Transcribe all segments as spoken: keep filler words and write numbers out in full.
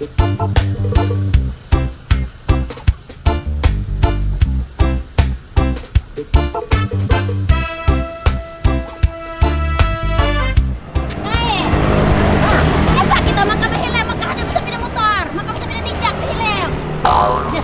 Hai. Apa kita maka behilem, maka ada sepeda motor, maka sepeda tinjak behilem. Dah.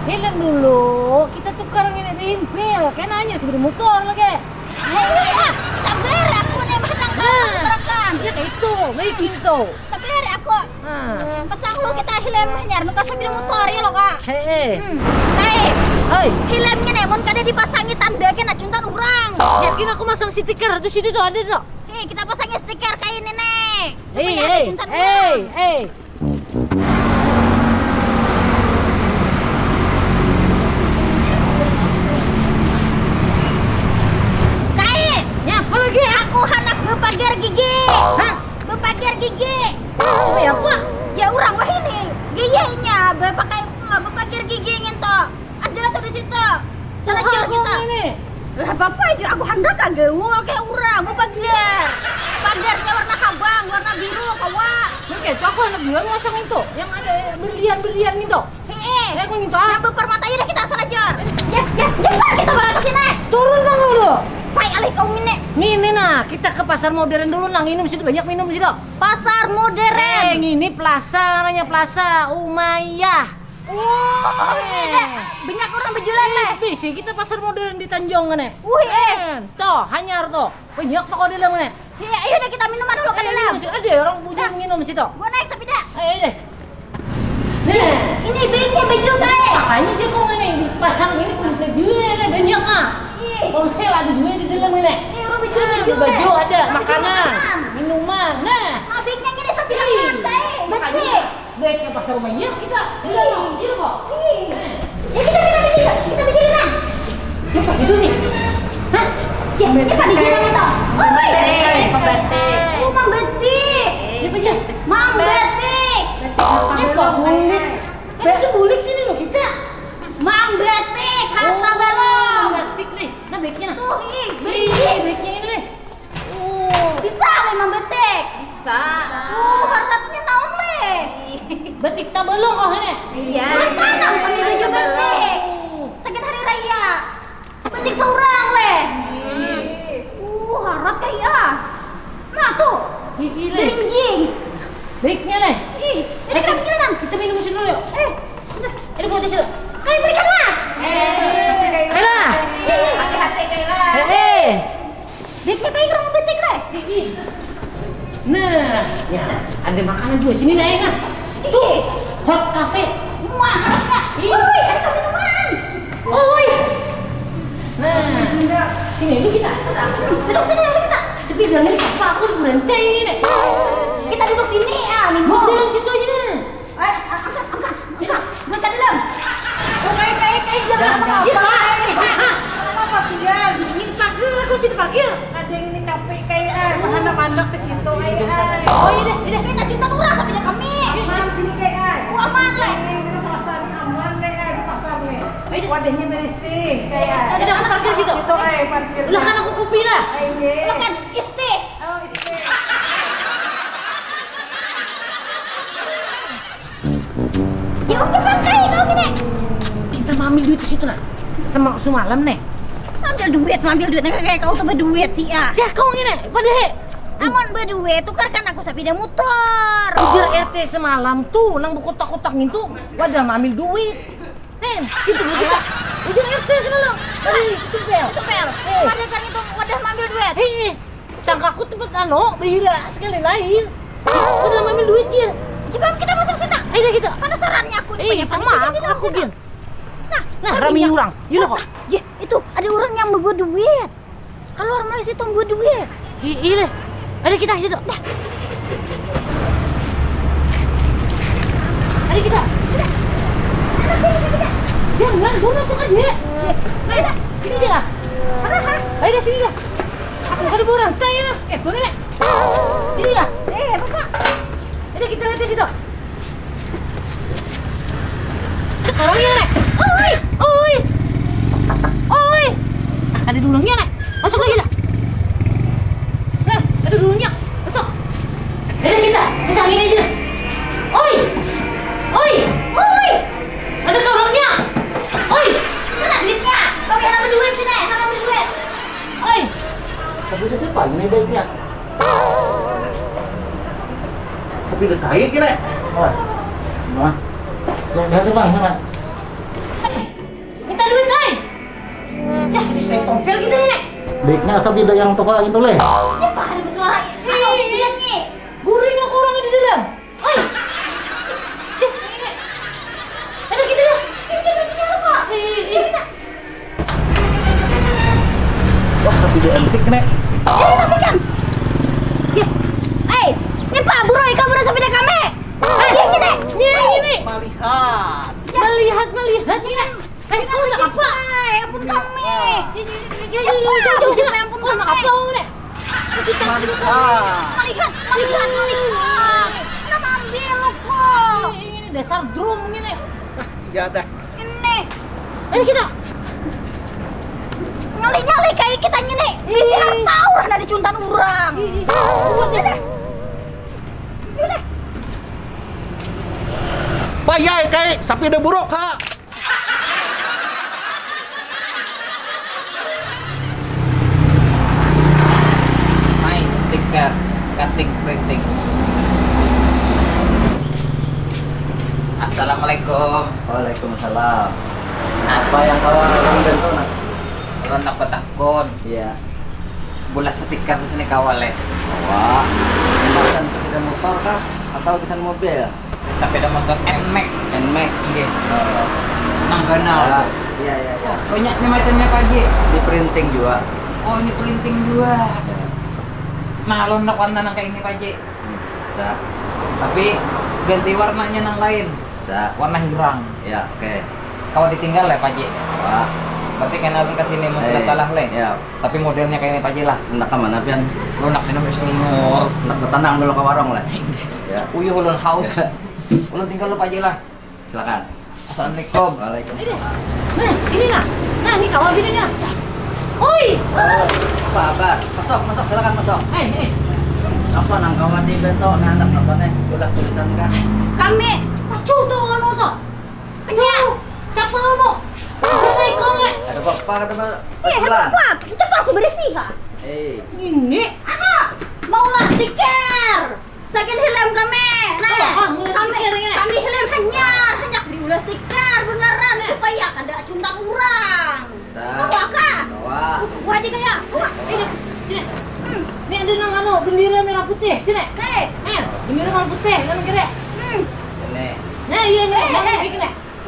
Hilem dulu, kita tukar ini behimpil. Kena aja sepeda motor lagi. Ayo ya, sabar aku nih mah tangkal. Nah, gerakan. Ya kayak itu, baik gitu. Sabar aku. Nah. Pasang lu kita hilem hanyar, nu kasih motor ya lo kak. Hei. Hmm. Hei. Hei. Hilemnya nih, mun kada dipasangi tanda kena cuntan urang. Yakin aku masang stiker atau situ tuh ada tuh. Hei, kita pasangi stiker kayak ini nih. Supaya ada cuntan urang. Hei, hei. Kai. Nyapa lagi? Aku handak bepagar gigi. Hah? Bepagar gigi. Ini apa? Ya urang wah ini. Gayanya bepakai bepagar gigi nginto. Ada tuh di situ. Salah jual kita. Ini. Lah bapak aja aku handak kagaul kayak urang bepagar. Pagarnya warna habang, warna biru, kawa. Oke, itu aku handak jual masang itu. Yang ada berlian-berlian gitu. Heeh. Saya mau minta. Yang bepermata aja dah kita asal aja. Ya, ya, ya, Pak, kita bawa ke sini. Turun dong dulu. Pai alih kau ini. Nih, nih nah, kita ke pasar modern dulu nang minum situ banyak minum situ. Pasar modern. Eh, ini plaza namanya plaza Umayyah. Oh, iya. Banyak orang berjualan lah. Bisi kita pasar modern di Tanjung kan ya? Wih, eh. Tuh, hanyar tuh. Banyak toko di dalam kan ya? Iya, ayo deh kita minuman dulu ke dalam. Ada orang bujang minum situ. Gua naik sepeda. Ayo deh. Nah. Ini baiknya baju kae. Makanya dia kok ngene di pasar ini kulit juga ya, banyak lah. Ih. Ponsel ada juga di dalam ini. Ih, orang baju baju ada, makanan, minuman. Nah. Nah, baiknya ini sasirangan kae. Betul. Baiknya pasar rumahnya kita. Iya, iya kok. Ih. Nah. Ya kita kita kita kita kita nah. Kita gitu nih. Hah? Ya, ya pada jalan itu. Oi. Pembatik, pembatik. Oh, pembatik. Iya, Pak, ya. Mang Batik. Apa bulik? Eh, bisa bulik sini loh kita. Mang Batik, khas Tabalong. Mang Batik nih. Nah, baiknya nah. Tuh, ih, baiknya ini nih. Oh. Bisa leh Mang Batik. Bisa. Oh, haratnya naon leh? Batik Tabalong oh ini. Iya. Makanan kami baju batik. Sakit hari raya. Batik seorang leh. Uh, harat kayak ah. Nah tuh. Ih, ih, leh. Berinjing. Baiknya leh. Ih, ini kenapa jalan? Kita minum dulu yuk. Eh, udah. Ini buat situ. Ayo berikanlah. Eh, ayolah. Hati-hati Kayla. Eh, eh. Baiknya kayak orang batik leh. Ih, ih. Nah, ya, ada makanan juga sini nah enak. Tuh, hot cafe. Wah, harusnya. Ih. Woi, ada minuman. Oi. Nah, sini dulu kita. Duduk sini dulu kita. Sepi bilang ini apa aku berhenti ini nih. Kita duduk sini ya, minum. Mau dalam situ aja nah. Eh, angkat, angkat, angkat. Buat ke dalam. Oh, kayak, kayak, kayak, jangan apa-apa. Iya, Pak. Apa-apa, Pian? Ini parkir lah, kalau sini parkir. Ada yang ini kafe kayak, eh, anak-anak ke situ, eh, eh. Oh, iya deh, iya deh. Kita, kita kurang sampai deh kami. Aman sini kayak, eh. Oh, aman, leh. Ini, ini pasar nih, aman kayak, eh, di pasar nih. Ayo deh. Wadahnya bersih, kayak, eh. Udah, aku parkir situ. Itu, eh, parkir. Ulah kan aku kopi lah. Eh, iya. Makan istih. Oh, istih. Ya udah bangkai kau gini. Kita mau ambil duit di situ nah. Sama semalam nih. Ambil duit, ambil duit. Nah, kayak kau tuh berduit ya. Cah kau gini, pada he. Amun berduit tukarkan aku sepeda motor. Ujar R T semalam tuh nang berkotak-kotak gitu. Wadah ambil duit. Nih, situ kita. Ujar R T semalam. Tadi situ pel. Itu pel. Eh. Wadah kan itu wadah ambil duit. Hei, sangka aku tempat anu, bahira sekali lain. Udah ambil duit dia. Coba kita masuk situ. Ayo deh kita. Penasarannya aku nih. Eh, sama aku, aku gin. Nah, nah, rami orang. Yuk kok. Ya, itu ada orang yang membuat duit. Kalau orang Malaysia itu membuat duit. Iya leh. Ada kita ke situ. Dah. Ada kita. Jangan, gue masuk aja. Ayo dah, sini aja lah. Ayo dah, sini dah. Aku kada borang. Saya lah. Eh, boleh. Sini ya. Eh, apa, Pak? Ini kita lihat di situ. Orang yang naik. Oi, oi. Oi. Ada dulungnya naik. Masuk lagi lah. Nah, ada dulungnya. Masuk. Ini kita, kita ini aja. Oi. Tapi udah siapa ini baiknya? Tapi udah tai kena. Wah. Wah. Yang lihat bang sana. Minta duit, ai. Cah, itu sudah tompel kita ini. Baiknya asal tidak yang toko itu leh. Ini apa ada bersuara? Asal iya ni. Guring aku orang di dalam. Oi. Ada kita dah. Ini duitnya kok. Ini kita. Wah, tapi dia antik nih. Ini tapi kan. Ya. Eh, ini Pak Buro, kamu rasa beda kami. Eh, ini, ini, ini. Melihat. Melihat, melihat ini. Eh, kau nak apa? Ampun kami. Jauh, jauh, jauh, jauh, jauh, jauh. Kau nak apa kau ni? Malihat. Malihat, malihat, malihat. Kenapa ambil kok? Ini, ini dasar drum ini. Iya dah. Ini. Ayo kita. Nyali-nyali kayak kita ini. Isi harta orang ada cuntan orang. Ini. Payah kayak sapi ada buruk ha. My sticker cutting printing. Assalamualaikum. Waalaikumsalam. Apa yang kawa orang bantu nak? Ulun nak batakun. Iya. Bulas stiker di sini kawa leh. Wah. Menggunakan sepeda motor kah atau gasan mobil? Sepeda motor Nmax. Nmax. Iya. Oh. Nang ganal. Ah, iya iya iya. Banyak nih macamnya Pak Haji. Di printing juga. Oh, ini printing juga. Nah, lo nak warna nang kayak ini Pak Haji. Bisa. Tapi ganti warnanya nang lain. Bisa. Warna hirang. Ya, oke. Kalau ditinggal ya Pak Haji. Wah. Berarti kena ke sini mau sudah Eh, kalah leh. Ya. Tapi modelnya kayak ini Pak Haji lah. Hendak ke mana pian? Lo nak minum es umur. Hendak bertanang dulu ke warung lah. Ya. Uyuh ulun haus. Ulun tinggal lo Pak Haji lah. Silakan. Assalamualaikum. Waalaikumsalam. Ini. Nah, sini nah. Nah, ini kawan bininya. Oi. Apa kabar? Masuk, masuk, silakan masuk. Eh, eh. Apa nang kawan di bento nah, hendak apa nih? Tulis tulisan kah? Kami. Pacu tuh anu tuh. Iya. Siapa kamu? Mana ikon ya? Ada apa? Ada apa? Eh, apa? Cepat aku berisi ha. Eh, Ini. Anak, mau ulah stiker. Sakin helm kami. Nah, Oh, oh, mau ulah kami stiker ini. Kami helm hanyar, hanya diulah stiker beneran supaya kada acuntan orang. Bisa. Kau kah? Wah. Gua aja kayak, gua. Ini, sini. Hmm. Ini ada nang anu bendera merah putih. Sini. Hei, Eh, bendera merah putih kan kira. hmm. Ini. Nah, iya nih, Eh, nah, eh. Gini.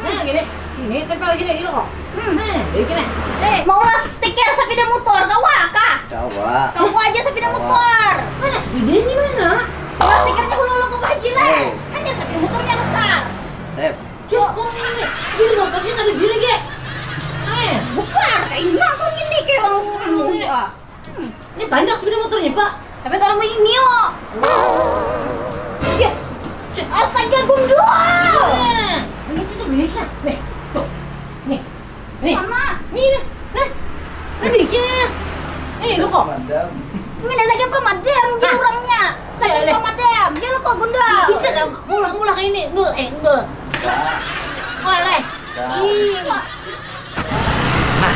Nah, gini. Sini tempel gini, gini kok. Hmm. Nah, gini. Eh, mau ulah stiker sepeda motor kau kah? Coba. Kau aja sepeda motor. Mana sepedanya mana? Ulah stikernya hulu lu ke Pak Haji lah. Eh. Hanya sepeda motornya tukar. Sip. Cuk, kok ini? Ini motornya kada bilang ya? Eh, Bukan, kayak ini tuh ini kayak orang anu ya. Hmm. Ini banyak sepeda motornya, Pak. Tapi kalau mau ini yo. Ya. Astaga gundul. Nah, ini tuh baiknya. Nih, tuh. Nih. Nih. Mana? Nih, nih. Nah. Nah, bikinnya. Nih, lu kok. Madam. Ini lagi pemadam di orangnya. Saya Boleh. Pemadam. Dia lo kok gundul. Bisa kan? Mula-mula kayak ini, nul, eh, nul. Boleh. Bisa. Ih. Nah,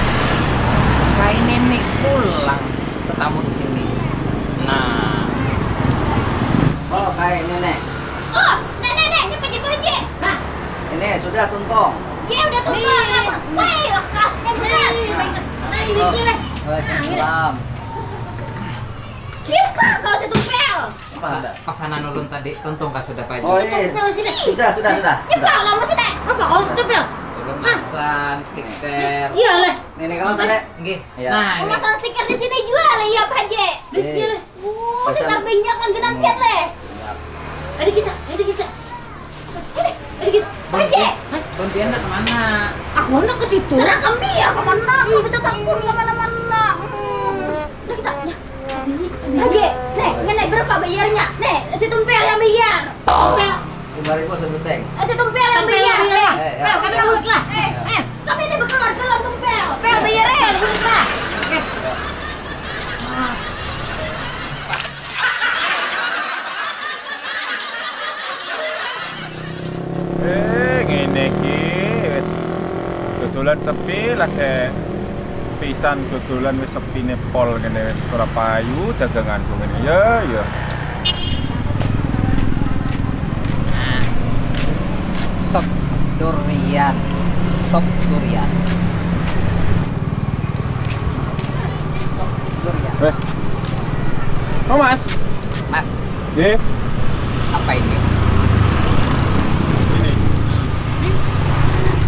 kayak nenek pulang tetamu di sini. Nah, Oh, kayak ini nih. Oh, nenek, nenek, cepat cepat aja. Nah, Ini sudah tuntung. Dia udah tuh. Woi, lekas kan. nah, ini gila. Waalaikumsalam. Siapa kau si tumpel? Apa ada? Pasanan ulun tadi tuntung kah sudah Pak Haji? Oh, iya. Kita sini. Sudah, sudah, sudah. Siapa kamu sih, Nek? Apa kau si tumpel? Ulun masan stiker. Iya, leh. Ini kalau tadi. Nggih. Iya. Nah, ini. Memasang stiker di sini juga, leh, iya, Pak Haji. Iya, leh. Oh, besar banyak langganan pian, leh. Ada kita, ada kita. Ada kita. Pak Haji. Kuntilanak kemana? Aku nak ke situ. Serah kami ya, kemana? Kau betul takut kemana-mana. Hmm. Udah kita, ya. Pak Haji, nih, ini berapa bayarnya? Nih, si tumpel yang bayar. Tumpel. Lima ribu sebeteng. Eh, si tumpel yang Tumpel yang bayar. bayar. Eh, ya. Nah, kami urut lah. Eh, Eh, kami ini bekal harga lah tumpel. Pel bayar, eh. urut lah. Eh, Eh, ngene ki, wis dudulan sepi lagi. P Pisan dodolan wis sepi nih pol kene wis ora payu daganganku ngene. Ya, ya. Sop durian. Sop durian. Sop durian. Eh. Oh, Mas. Mas, Ye, apa ini? Ini.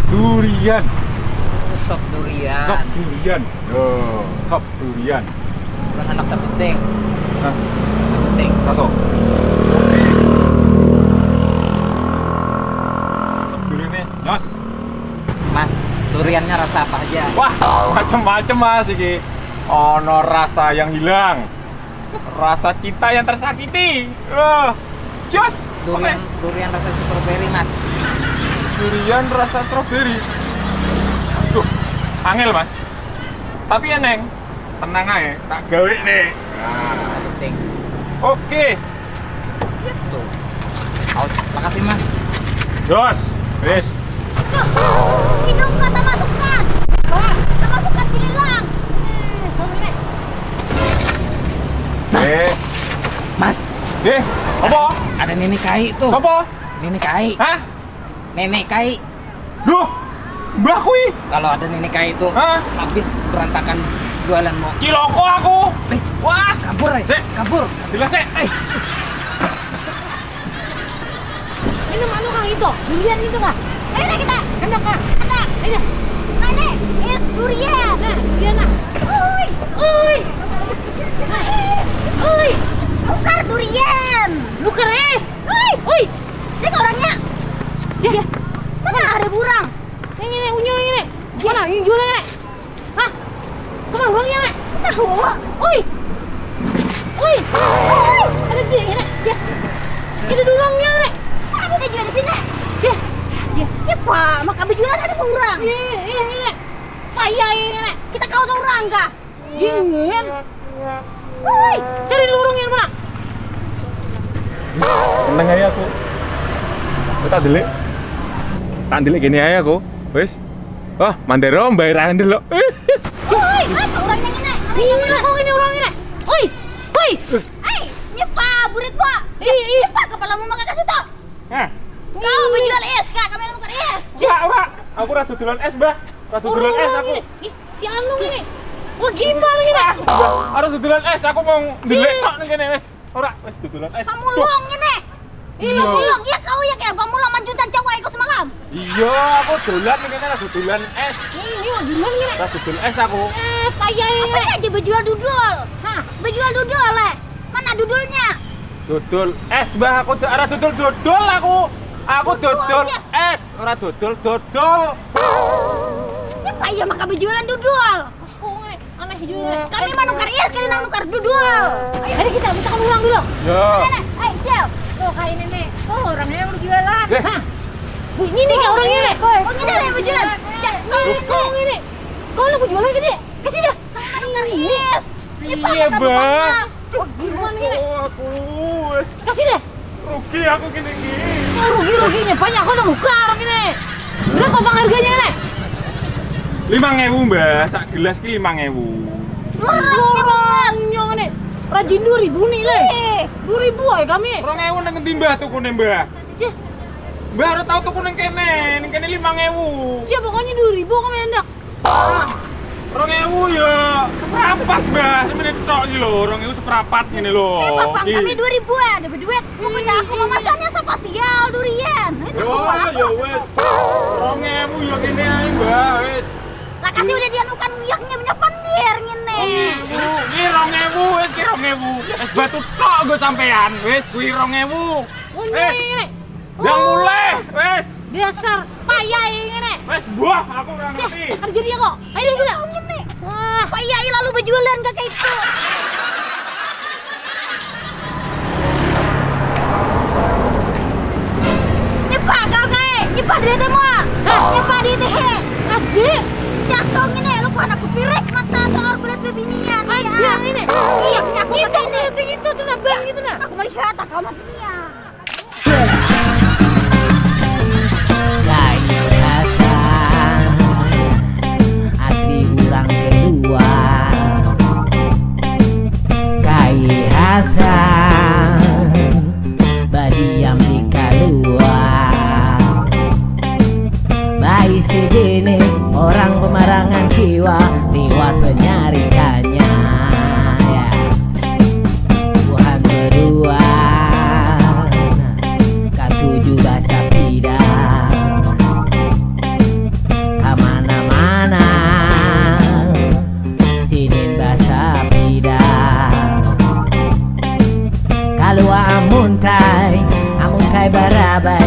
Durian. Sop durian. Sop durian. Yo, sop durian. Bukan anak tabuting. Nah, Tabuting. masuk. Sop durian nih, Mas. Mas, duriannya rasa apa aja? Wah, macem-macem, Mas, iki. Ono rasa yang hilang. Rasa cinta yang tersakiti. Wah, jos. Durian, Oke. Durian rasa strawberry, Mas. Durian rasa strawberry. Aduh, angel, Mas. Tapi ya, Neng, tenang aja, tak gawe nih. Nah, Tabuting. Oke. Tuh. Aus, makasih, Mas. Jos, wis. Hidung kata masukkan. Kata masukkan di lilang. Eh, kamu ini. Eh, Mas, deh, apa? Ada nenek kai tuh. Apa? Nenek kai. Hah? Nenek kai. Duh, mbah kui. Kalau ada nenek kai itu, Hah? Habis berantakan jualanmu. Ciloko aku. Eh, Wah, kabur, eh. Sik. Kabur. Jelas sih. Eh, Ini mana kang itu? Durian itu kah? Ayo kita. Hendak kah? Hendak. Ayo. Mana? Es durian. Nah, durian nah. Oi, oi. Oi, nukar durian. Nukar es. Oi, oi. Ini orangnya. Cih. Mana ada burang? Ini, ini, unyil ini. Mana? Ini jualan ini. Hah? Kemana orangnya, Nek? Tahu. Oi. Oi. Oi. Ada dia, Nek. Dia. Ada dua orangnya, Nek. Ada dia juga di sini. Dia. Dia. Ya, Pak, maka bejualan ada orang. Iya, iya, iya, Nek. Pak, iya, iya, Nek. Kita kau seorang kah? Jangan. Oi. Cari dulu orangnya mana? Tenang aja aku. Kita delik. Tak delik gini aja aku. Wis. Wah, mandero mbayar dulu. Oi, apa orangnya ini? Ini lah, ini orangnya. Oi. Oi. Ai, nyepa burit, Pak. Ih, ih. Nyepa kepalamu maka kasih tau. Nah, Kau menjual es, Kak. Kami mau nuker es. Mbak, Mbak. Aku rada dodolan es, Mbak. Rada dodolan es aku. Ih, si Anu ini. Wah, gimbal ini. Ah, Mbak, rada dodolan es aku mau delik tok ning kene wis. Ora, wis dodolan es. Pamulung ini. Ih, Iya. Pamulung. Iya, kau ya kayak pamulung manjutan cowok aku semalam. Iya, aku dolan ning kene rada dodolan es. Ini, ini lagi mana ini? Rada dodolan es aku. Eh, payah ini. Apa aja berjual dudul? Hah? Berjual dudul, eh. Mana dudulnya? Dodol es, Mbah. Aku do- ora dodol-dodol aku. Aku Dodol, dodol ya. Es, ora dodol-dodol. Ya payah maka berjualan dudul. Kok aneh juga. Kami mau nukar es, kalian nang nukar dudul. Ayo. Ayo kita minta orang dulu. Ya. Nenek, ayo, Cel. Tuh kayak nenek. Tuh orangnya yang berjualan. Eh, Hah? Wih, ini nih orangnya nih. Oh, ini ada yang berjualan. Cel, kau Kau ini. Kau lu berjualan gini. Kasih dah. Nang nukar es. Itu Iya, apa Bah. kamu? Wah, gimana ini? Oh, aku wes Kasih dah. Rugi aku gini gini. Oh, rugi ruginya banyak kau nang nukar gini. Berapa bang harganya nih? Lima ewu, Mbah. Sak gelas ki lima ewu. Lorongnya nih. Rajin dua ribu nih leh. Eh, Dua ribu aja kami. Rong ewu nang ngendi, Mbah, tuku nih, Mbah? Cih, Mbah, ora tau tuku nang kene, nang kene lima ewu. cih pokoknya dua ribu kami hendak. Rong ewu ya seperapat, Mbah. Semenit tok iki lho, rong ewu seperapat ngene lho. Eh, Bang, Iki. Kami dua ribu ada berduit. Pokoknya aku memesannya spesial durian. Itu Oh, aku. Ya wes. Rong ewu ya kene ae, Mbah, wes. Lah kasih udah dianukan miaknya punya pandir ngene. Rong ewu, ini rong ewu, wes ki rong ewu. Es batu tok gue sampean, wes kuwi rong ewu. Oh, Eh, ini. yang mulai, wes. Dasar payah ini nih. Wes buah aku ora ngerti. Harganya kok. Ayo dulu. Ngene. Wah, Pak Yai lalu berjualan ke kayak itu. Nyepa kau kae, nyepa di teh mua. Nyepa di teh. adik. Jatuh ngene, lu kok anak kupirik mata tuh harus kulit bebinian. Ada ini. Iya, aku Itu pakai ini. Itu itu tuh nah, bang itu nah. Aku melihat kau matinya. Gaya rasa asli urang kedua. Hasan badiam di kaluar, baisi bini orang pemarangan kiwa liwat penyarikannya. Ya. Tuhan berdua, katuju basapida kamana-mana. Sinin basapida kalua amuntai, amuntai barabai